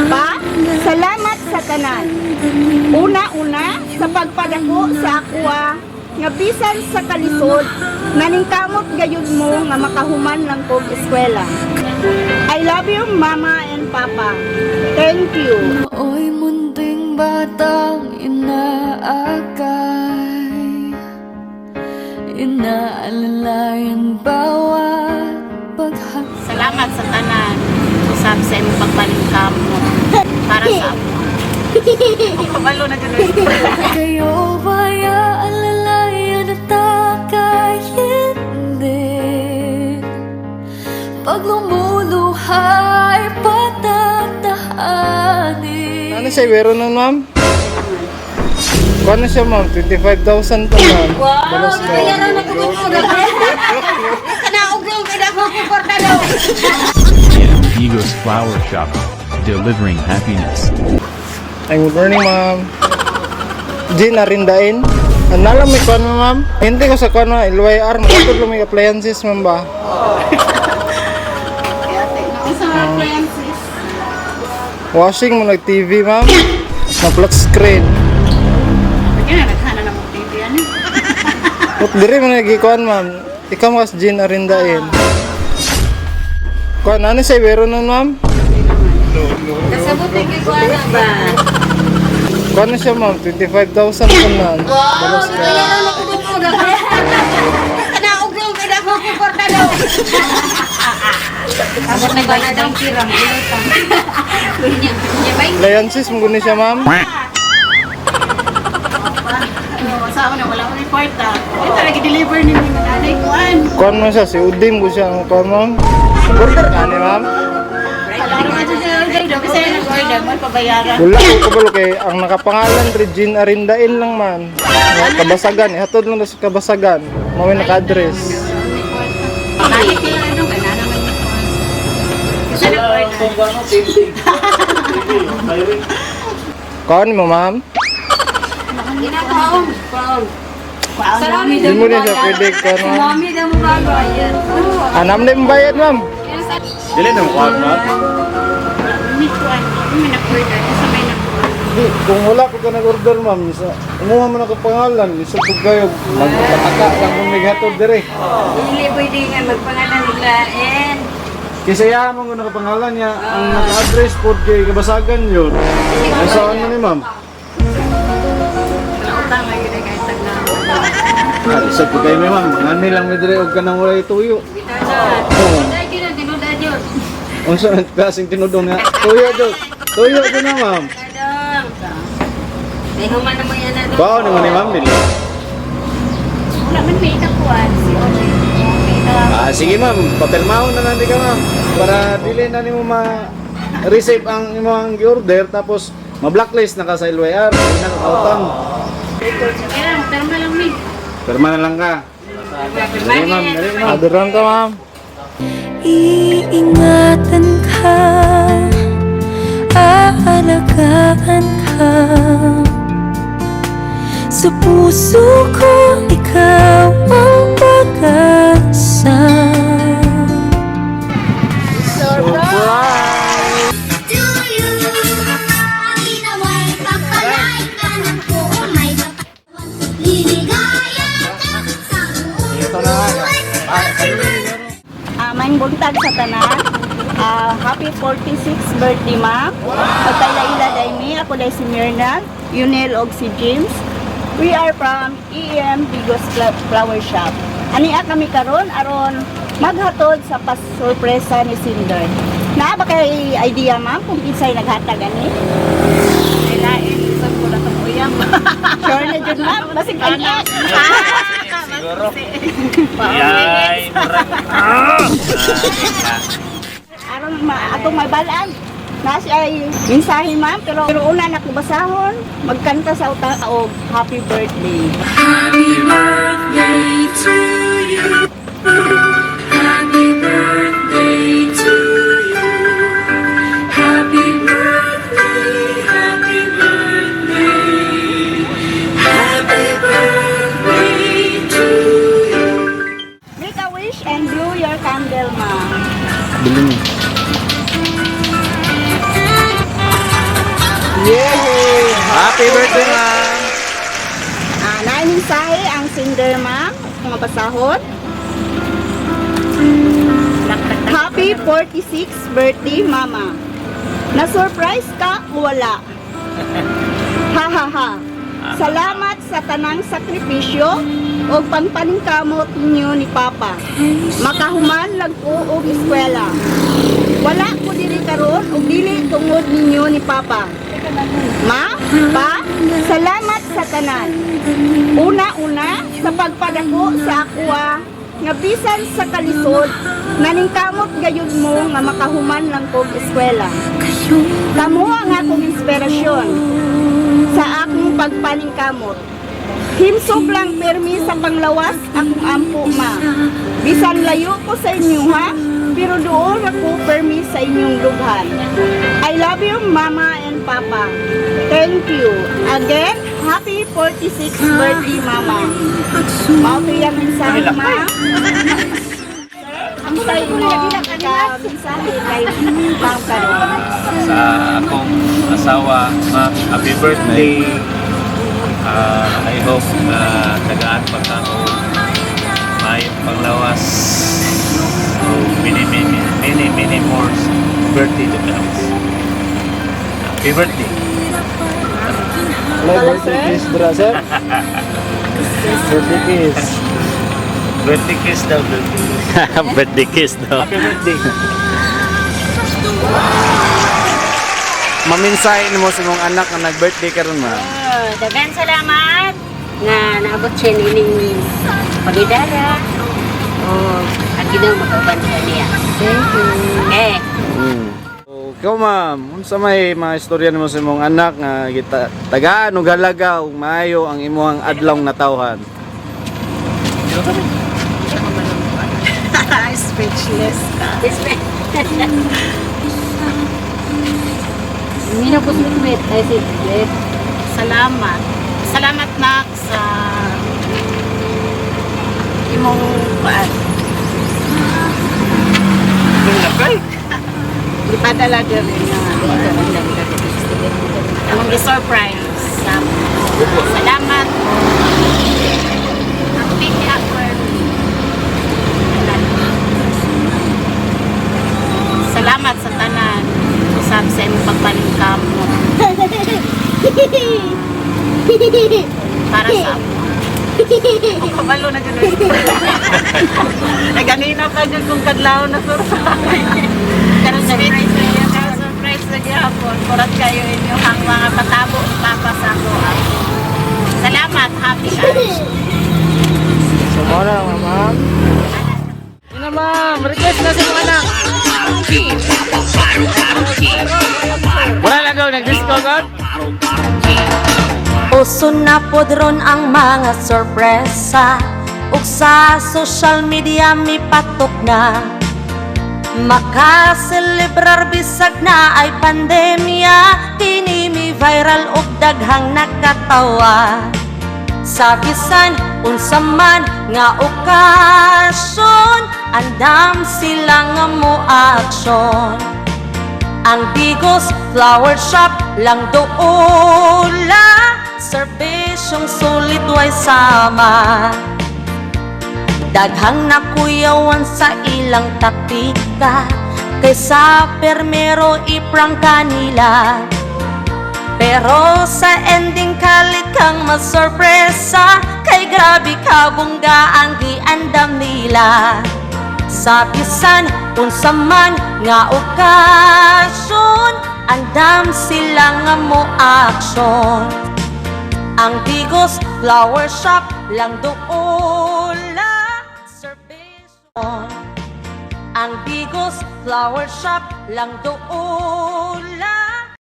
Pa, salamat sa tanan. Una-una sa pagpadako sa akuha nga bisan sa kalisod, naningkamot gayud mo nga makahuman lang kog eskwela. I love you, Mama and Papa. Thank you. Nooy munting batang inaakay, inaalalayan bawat paghak Salamat sa tanan. Usab sa imong pagpaningkamot para sa amo. Kabalo na dyan. Kayo ba'y aalalayan at takayin din? Pag lumuluhay, patatahanin. Ano siya, meron nun, ma'am? Kuha siya, ma'am, 25,000 to, ma'am. Wow! Balas ka. Kanaog lang kay dako ko kwarta daw. Eagles Flower Shop, delivering happiness. Ay, good morning, ma'am. Gin, narindain. Ano lang may kuan mo, ma'am? Hindi ko sa kuan, ma'am. LYR, makatod lang may appliances, ma'am ba? Sa mga appliances. Washing mo, nag-TV, ma'am. Na flat screen. Kaya na naghana na mo TV ano. But diri mo nagikuan, ma'am. Ikaw mas Gin arindain. Kuan, ano siya, meron nun, ma'am? Kasabot na kay kuana ba? Kuan na siya, ma'am, 25,000 to, ma'am. Balas ka. Kanaog lang kay dako ko kwarta daw. Abot na ba na daw kiram Appliances mo guni siya, ma'am. Sa ako na wala ko ni kwarta. Ay talaga deliver ni mga nanay kuan. Kuan mo siya, si Udim ko siya ang kuan, ma'am. Order ka ni, ma'am. Wala ko siya order daw kasi nag-order mo pabayaran. Wala ko kabalo kay ang nakapangalan Regine Arindain lang man. Nga, Kabasagan, ihatod lang na sa Kabasagan. Mao may naka-address. Kahit kaya ano ba na naman ni kuan. Kasi nag-order. Kuan mo, ma'am? Ginakaon. Kuan. Hindi mo na siya pwede kuan, ma'am. Mami daw mo bago. Anam na yung bayad, ma'am. Dili na mo kuha, ma'am. May kuan. May nag-order kasi may nag-order. Di, kung wala ko ka nag-order, ma'am, sa umuha mo na ka pangalan, lisod ko kayo, magpataka lang kung naghatod dire. Hindi pwede nga magpangalan og lain. Kasi iya mo kung nakapangalan niya, ang naka-address po kay Kabasagan yun. Ang saan mo ni ma'am? Utang lagi na kahit tagna. Ah, lisod ko kayo, ma'am. Ngani lang mi dire og kanang walay tuyo. Oo. Dahil yun ang tinuod yun. Unsa man klaseng tinudong nga? Tuyo do. Tuyo do na, ma'am. Kadang. May human na mo yan na doon. Bao ni mo ni ma'am dili. Wala man may itakuan si Oje. May Ah, sige ma'am, papirmahon na natin ka, ma'am, para dili na nimo ma-receive ang imong gi-order tapos ma-blacklist na ka sa LYR, di na ka kautang. Kaya perma lang mi. Pirma na lang ka. Dali, ma'am, dali, ma'am. Adoran ka, ma'am. Iingatan ka, aalagaan ka. Sa puso ko, ikaw ang pag-asa. Surprise! To you. Nawa'y pagpalain ka ng poong may liligaya ka sa buong Ito na nga. buhay. Ah, maayong buntag sa tanan. Ah, happy 46th birthday, ma'am. Magkailaila day mi. Ako day si Mirna, Yunel og si James. We are from EM Bigos Flower Shop. Ania kami karon aron maghatod sa pasurpresa ni Cinder. Naa ba kay idea, ma'am, kung kinsay naghatag ani? May lain isang ko lang uyam. Sure na jud, ma'am, basig anak. Siguro. Yay! Aron ma atong mabalaan. Na siya ay mensahe, ma'am, pero una na ko basahon, magkanta sa uta og happy birthday. Happy birthday to you. Happy birthday to you. Happy birthday, happy birthday. Happy birthday to you. Make a wish and blow your candle, ma'am. Bili mo. Happy birthday, ma'am. Naay mensahe ang sender, ma'am. Mga basahon. Happy 46th birthday, Mama. Na-surprise ka o wala? Ha ha ha. Salamat sa tanang sakripisyo o pagpaningkamot ninyo ni Papa. Makahuman lang ko og eskwela. Wala ko diri karon og dili tungod ninyo ni Papa. Ma, Pa, salamat sa tanan. Una-una sa pagpadako sa akuha nga bisan sa kalisod naningkamot gayud mo nga makahuman lang kog eskwela. Kamo ang akong inspirasyon sa akong pagpaningkamot. Himsog lang permi sa panglawas akong ampo, ma. Bisan layo ko sa inyo ha, pero doon ako permi sa inyong dughan. I love you, Mama and Papa. Thank you. Again, happy 46th birthday, Mama. Mao to yung mensahe, ma. Ang sa inyo, ka mensahe kay Ma'am karon. Sa akong asawa, ma'am, happy birthday. I hope na tagaan pa ka o maayong panglawas. So, many, many, many, many more birthday to come. Happy birthday. Hello, birthday kiss, bra, sir. Birthday kiss. Birthday kiss daw, birthday kiss. Birthday kiss daw. Happy birthday. Maminsahin mo sa imong anak nga nag-birthday karon, ma'am. Oh, daghan salamat nga naabot siya nining pagidara. Oh, at ginaw makauban siya niya. Thank you. Okay. So, ikaw, ma'am, unsa may mga istorya nimo sa imong anak nga gita tagaan og halaga ug maayo ang imong adlaw natawhan? Speechless ka. Hindi na po sweet. Ay, sweet. Salamat. Salamat nak sa imong kuan. Gipadala diri nga imong gi-surprise. Salamat. Ang big effort. Salamat sa tanan. Usab sa imong pagpaningkamot para sa amo. Kabalo na dyan. Ay, ganina pa dyan kung kadlaw na surprise. Pero surprise na gyud, pero surprise na gyapon. Kurat kayo inyong ang mga patabo ni Papa sa ako. Salamat, happy kayo. So, mao na lang, ma'am. Ina, ma'am, request na sa imong anak. Wala lang daw nag-disco god. Uso na pod ron ang mga sorpresa ug sa social media mipatok na. Makaselebrar bisag na ay pandemya, kini mi viral ug daghang nakatawa. Sa bisan unsa man nga okasyon, andam sila nga mo aksyon. Ang Digos Flower Shop lang doula, serbisyong sulit way sama. Daghang nakuyawan sa ilang taktika, kaysa permero iprangka nila. Pero sa ending kalit kang masorpresa, kay grabe kabongga ang giandam nila. Sa bisan unsa man nga okasyon, andam sila nga mo aksyon. Ang Digos Flower Shop lang doula, serbisyo. Ang Digos Flower Shop lang doula.